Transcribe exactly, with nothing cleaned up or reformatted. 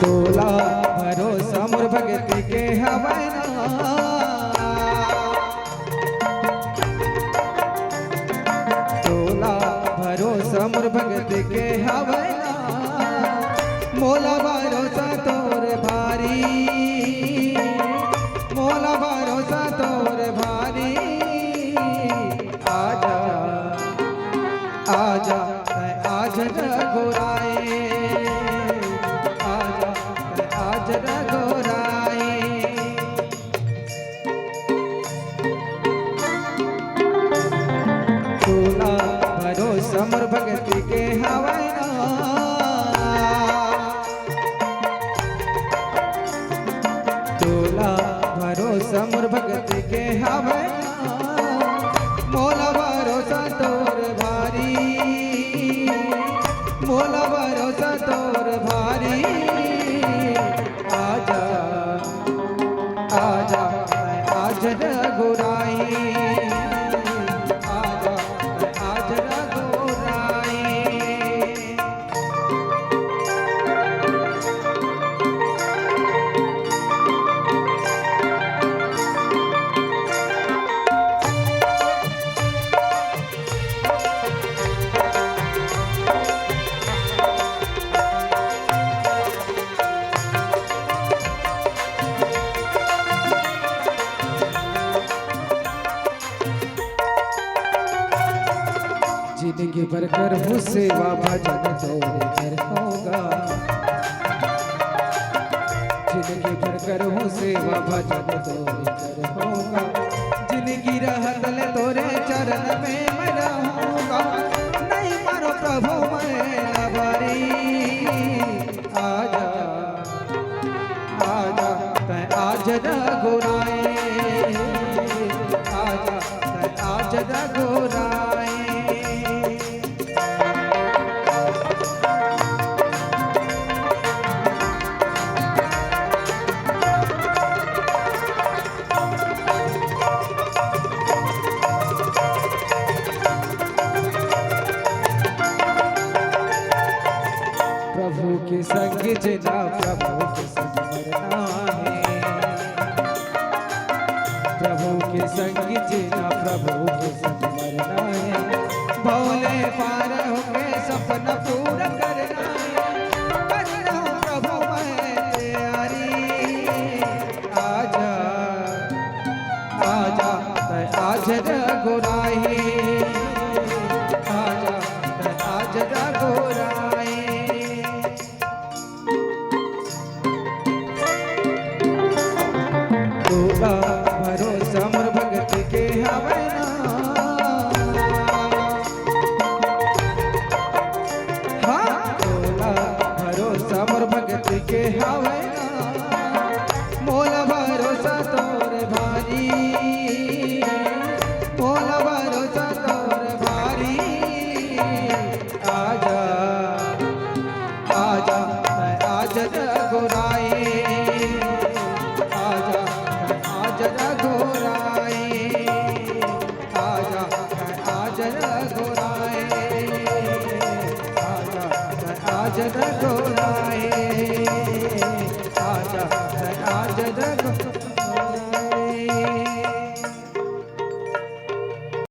तोला भरोसा मोर भगती के हवय ना, तोला भरोसा मोर भगती के हवय ना, मोला भरोसा तोर भारी, मोला भरोसा तोर भारी। आजा, आजा, तैं आजा रघुराई, आजा, तैं आजा रघुराई। तोला भरोसा मोर भगती के हवय ना, तोला भरोसा मोर भगती के हवय ना, मोला भरोसा तोर भारी, मोला भरोसा तोर भारी। आजा, आजा, तैं आजा रघुराई, आजा, तैं आजा रघुराई। जिंदगी भर करहूँ सेवा भजन तोरे करहूँ गा, जिंदगी भर करहूँ सेवा भजन तोरे करहूँ गा, जिंदगी रहत ले तोरे चरण में मैं रहूँ गा, नहीं मानो प्रभु मैं लबारी। आजा, आजा, तैं आजा रघुराई, आजा, तैं आजा रघुराई। प्रभु के संग जीना, प्रभु के संग मरना हे। प्रभु के संग जीना, प्रभु के संग मरना हे। भोले पार होके सपना पूरा करना हे। करना प्रभु मैं तैयारी। आजा, आजा, तैं आजा रघुराई। आजा, तैं आजा रघुराई। तोला भरोसा मोर भगती के हवय ना। हाँ, तोला भरोसा मोर भगती के हवय ना। मोला भरोसा तोर भारी, मोला भरोसा तोर भारी। आजा, आजा, तैं आजा रघुराई। आजा, तैं आजा रघुराई। आजा, तैं आजा रघुराई। आजा, तैं आजा रघुराई।